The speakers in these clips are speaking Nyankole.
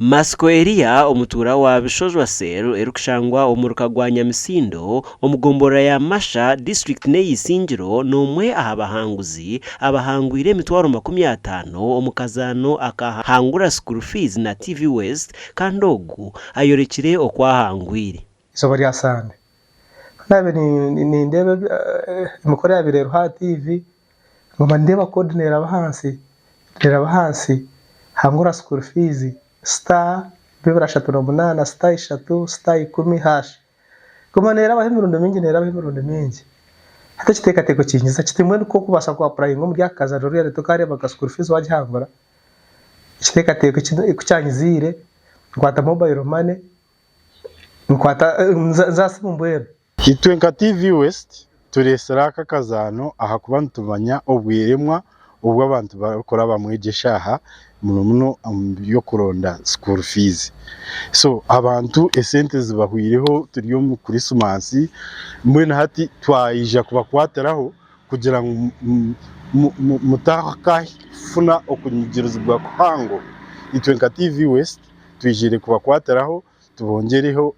Masiko Elia omutuura wa Bishojwa Cell erikushangwa omu muruka gwa Nyamisindo omu gomborora ya Masha disiturikiti n'eya Isingiro n'omwe aha bahanguzi abahangwire emitwaro 50 omu kazaano aka Hangura School Fees na TV West kandi ogu ayorekire oku ahangwire. Eizooba rya Sande ku naabaire nindeeba emikoro eyaabaire eriho aha tiivi, nguma nindeeba koodi neeraba ahansi, neeraba ahansi, hangura school fees, star 238 star ishatu star ikumi hash. Nguma neerabaho emirundi mingi neerabaho emirundi mingi. Hati ekiteekateeko kinyiza kiti mbwenu ku orikubaasa ku apurayinga omuri aka kazi oriya tokareeba nka school fees waagihangura? Ekiteekateeko ku kyanyiziire, nkwata mobile money, Nkwata nza aha simu mbwenu. Itwe nka TV West tureetsire aka akazaano ahakuba nitumanya obweremwa obu abantu barikurabamu egi eshaaha muno muno omu by'okuronda school fees. So abantu esente zibahwireho turi omu Christmas mbwenu hati twaija kubakwatiraho kugira ngu mutakafuna okunyigirizibwa kuhango. Itwe nka TV West Twijiire kubakwatiraho tubongyereho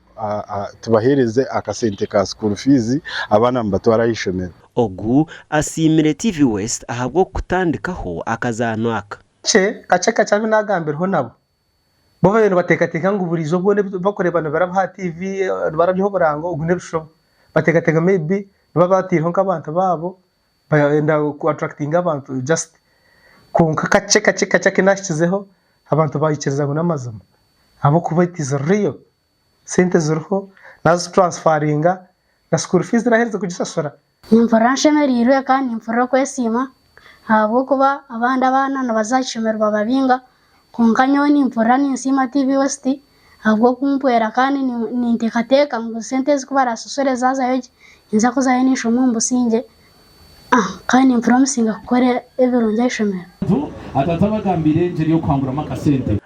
tubaheereze akasente ka school fees abaana nibatwara aha ishomero. Ogu asiimire TV West ahabw'okutandikaho akazaano aka. Kakye kakye kakye abu naagambireho nabo bo baabaire nibateekateeka ngu buri izooba boona ebi barikureeba nibiraba aha tiivi nibarabyaho oburango ogu n'ebishuba. Bateekateeka maybe nibaba bataireho nk'abantu baabo Bayenda ku attractinga abantu just kwonka kakye kakye kakye aku nahikizeho abantu bayikiriza ngu namazima ahabwokuba it is real sente ziriho nazi transferringa na school fees naherize kugisasura. Nimpurira nshemereirwe kandi nimpurira okwesiima ahabw'okuba abandi abaana nibaza aha ishomero bababinga kwonka nyowe nimpurira ninsiima TV West ahabw'okumpwera kandi ninteekateeka ngu sente ezi ku baraasasure zaazayo gye ninza kuzayo ninshoma omu busingye kandi nimpurira omusinga kukora ebirungi aha ishomero.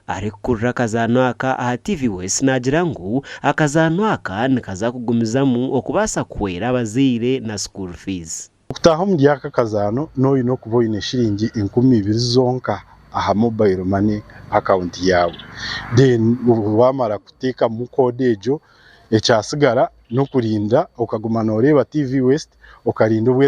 Arikukurira akazaano aka aha TV West naagira ngu akazaano aka nikaza kugumizamu okubaasa kuhwera abazaire na school fees. Okutaaha omuri aka kazaano noine okuba oine shiringi 2000 zonka aha mobile money account yaawe then wamara kuteekamu code egyo ekyasigara nokurinda okaguma noreeba TV West okarinda obu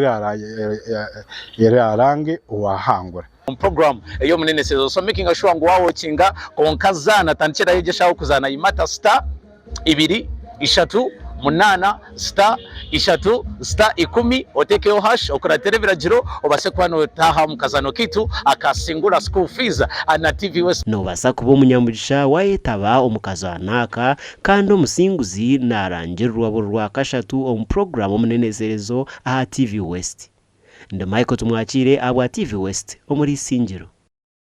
erarange owahangura. Omu program ey'omunenesezo so making sure ngu wawokinga kwonka zaana tandikiraho egyo eshaaha okuzaana yimata star ibiri ishatu munaana star ishatu star ikumi otekeho hash okuratire ebiragiro obase kuba notaaha omu kazaano kaitu aka Singura School Fees na TV West. Noobaasa kuba omunyamugisha waayetaba omu kazaano aka kandi omusinguzi naarangirirwa buri Rwakashatu omu puroguraamu Omuneneserezo aha TV West. Ndi Michael Tumwakiire ahabwa TV West omuri Isingiro.